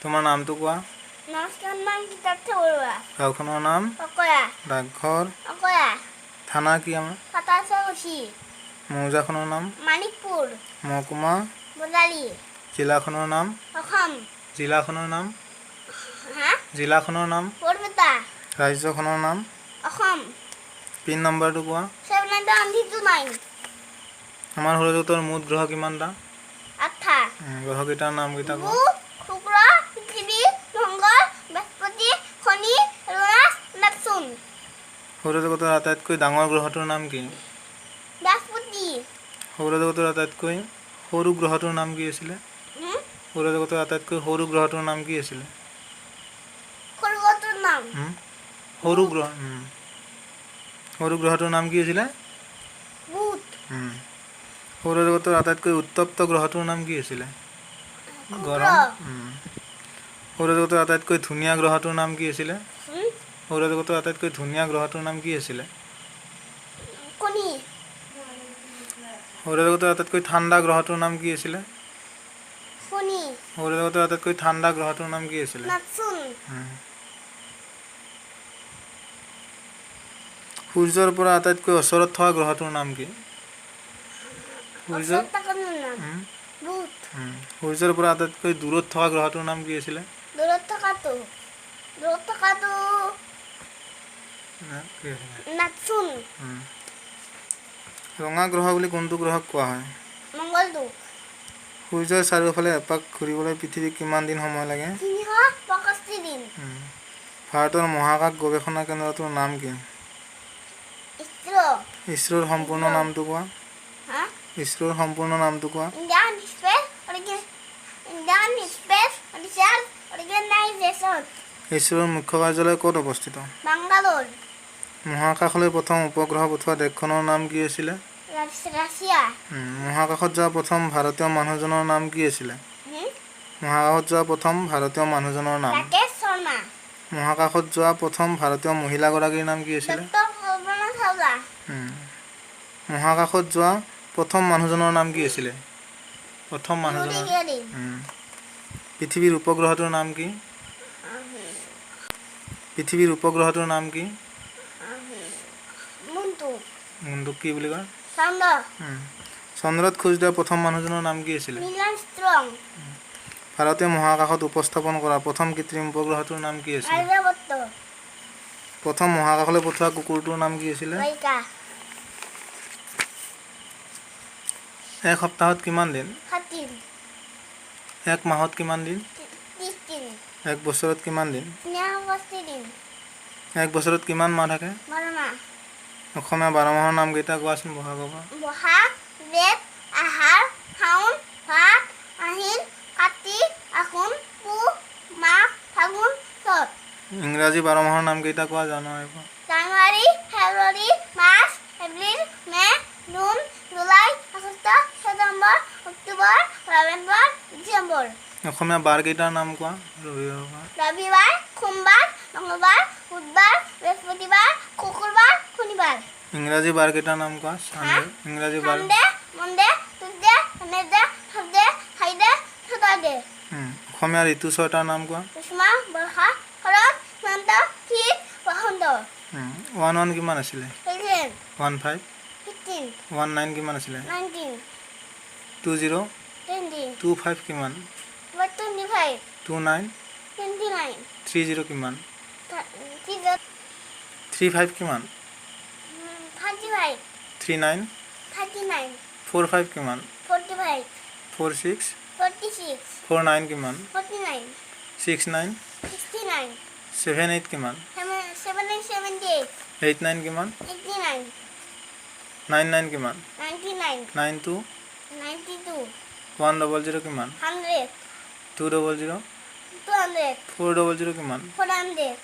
তোমাৰ নামটো কোৱা। নমস্কাৰ, নাম গীতাৰ্থ বৰুৱা। গাঁওখনৰ নাম? অকৰা। ডাকঘৰ? অকৰা। থানা কি আমাৰ? পাটাছাৰকুছি। মৌজাখনৰ নাম? মানিকপুৰ। মহকুমা? বজালী। জিলাখনৰ নাম? অসম। জিলাখনৰ নাম? হা? জিলাখনৰ নাম? বৰপেটা। ৰাজ্যখনৰ নাম? অসম। পিন নম্বৰটো কোৱা। 791329। আমাৰ সৌৰজগতৰ মুঠ গ্ৰহ কিমানটা? 8টা। গ্ৰহকেইটাৰ নামকেইটা কোৱা। বুধ, শুক্ৰ, পৃথিৱী, মংগল, বৃহস্পতি, শনি, ইউৰেনাছ, নেপচুন। সৌৰজগতৰ আটাইতকৈ ডাঙৰ গ্ৰহটোৰ নাম কি? বৃহস্পতি। সৌৰজগতৰ আটাইতকৈ সৰু গ্ৰহটোৰ নাম কি আছিলে? সৌৰজগতৰ আটাইতকৈ সৰু গ্ৰহটোৰ নাম কি আছিলে? সৰু গ্ৰহটোৰ নাম? সৰু গ্ৰহ, সৰু গ্ৰহটোৰ নাম কি আছিলে? বুধ। সৌৰজগতৰ আটাইতকৈ উত্তপ্ত গ্ৰহটোৰ নাম কি আছিলে? শুক্ৰ। গৰম। সৌৰজগতৰ আটাইতকৈ ধুনীয়া গ্ৰহটোৰ নাম কি আছিলে? সৌৰজগতৰ আটাইতকৈ ধুনীয়া গ্ৰহটোৰ নাম কি আছিলে? শনি। সৌৰজগতৰ আটাইতকৈ ঠাণ্ডা গ্ৰহটোৰ নাম কি আছিলে? শনি। সৌৰজগতৰ আটাইতকৈ ঠাণ্ডা গ্ৰহটোৰ নাম কি আছিলে? নেপচুন। সূৰ্যৰ পৰা আটাইতকৈ ওচৰত থকা গ্ৰহটোৰ নাম কি? সূৰ্য ওচৰত থকাটোৰ নাম? বুধ। সূৰ্যৰ পৰা আটাইতকৈ দূৰত থকা গ্ৰহটোৰ নাম কি আছিলে? দূৰত থকাটো কি আছিলে? নেপচুন। ৰঙা গ্ৰহ বুলি কোনটো গ্ৰহক কোৱা হয়? মংগলটো। সূৰ্যৰ চাৰিওফালে এপাক ঘূৰিবলৈ পৃথিৱীক কিমান দিন সময় লাগে? 365 দিন। ভাৰতৰ মহাকাশ গৱেষণা কেন্দ্ৰটোৰ নাম কি? ইছৰ'। ইছৰোৰ সম্পূৰ্ণ নামটো কোৱা। হা? ইছৰোৰ সম্পূৰ্ণ নামটো কোৱা। Indian Space Research Organisation. ইছৰোৰ মুখ্য কাৰ্যালয় ক'ত অৱস্থিত? বাংগালোৰ। মহাকাশলৈ প্ৰথম উপগ্ৰহ পঠোৱা দেশখনৰ নাম কি আছিলে? ৰাছিয়া। মহাকাশত যোৱা প্ৰথম ভাৰতীয় মানুহজনৰ নাম কি আছিলে? মহাকাশত যোৱা প্ৰথম ভাৰতীয় মানুহজনৰ নাম? ৰাকেশ শৰ্মা। মহাকাশত যোৱা প্ৰথম ভাৰতীয় মহিলাগৰাকীৰ নাম কি আছিলে? ডক্টৰ কল্পনা চাওলা। মহাকাশত যোৱা প্ৰথম মানুহজনৰ নাম কি আছিলে? প্ৰথম ইউৰি মানুহজনৰ? গেগাৰিন। পৃথিৱীৰ উপগ্ৰহটোৰ নাম কি? পৃথিৱীৰ উপগ্ৰহটোৰ নাম কি? মুনটো। মুনটোক কি বুলি কয়? চন্দ্ৰ। চন্দ্ৰত খোজ দিয়া প্ৰথম মানুহজনৰ নাম কি আছিলে? Neil Armstrong. ভাৰতে মহাকাশত উপস্থাপন কৰা প্ৰথম কৃত্ৰিম উপগ্ৰহটোৰ নাম কি আছিলে? আৰ্যভট্ট। প্ৰথম মহাকাশলৈ পঠোৱা কুকুৰটোৰ নাম কি আছিলে? লাইকা। এক সপ্তাহত কিমান দিন? 7 দিন। এক মাহত কিমান দিন? 30 দিন। এক বছৰত কিমান দিন? 365 দিন। এক বছৰত কিমান মাহ থাকে? 12 মাহ। অসমীয়া 12 মাহৰ নামকেইটা কোৱাচোন, বহাগৰ পৰা। বহাগ, জেঠ, আহাৰ, শাওণ, ভাদ, আহিন, কাতি, আঘোণ, পুহ, মাঘ, ফাগুন, চ'ত। ইংৰাজী 12 মাহৰ নামকেইটা কোৱা, জানুৱাৰীৰ পৰা। January, February, March, April, May, June, July, August, September, October, November, December. অসমীয়া বাৰকেইটাৰ নাম কোৱা, ৰবিবাৰৰ পৰা। ৰবিবাৰ, সোমবাৰ, মঙলবাৰ, বুধবাৰ, বৃহস্পতিবাৰ, শুকুৰবাৰ, শনিবাৰ। ইংৰাজী বাৰকেইটাৰ নাম কোৱা, চানডে, ইংৰাজী বাৰ। Sunday, Monday, Tuesday, Wednesday, Thursday, Friday, Saturday. অসমীয়া ঋতু ছয়টাৰ নাম কোৱা। গ্ৰীষ্ম, বৰ্ষা, শৰৎ, হেমন্ত, শীত, বসন্ত। ওৱান ওৱান কিমান আছিলে? 11। 1 5? 15। 1 9 কিমান আছিলে? 19। 2 0? 20। 2 5 কিমান? 25। 2 9? 29। 3 0 কিমান? 30। 3 5 কিমান? 35। 3 9? 39। 4 5 কিমান? 45। 4 6? 46। 4 9 কিমান? 49। 6 9? 69। 7 8 কিমান? 7 78। 8 9 কিমান? 89। 9 9 কিমান? 99। 9 2? 92। 1 00 কিমান? 100। 2 00? 200। 4 00 কিমান? 400।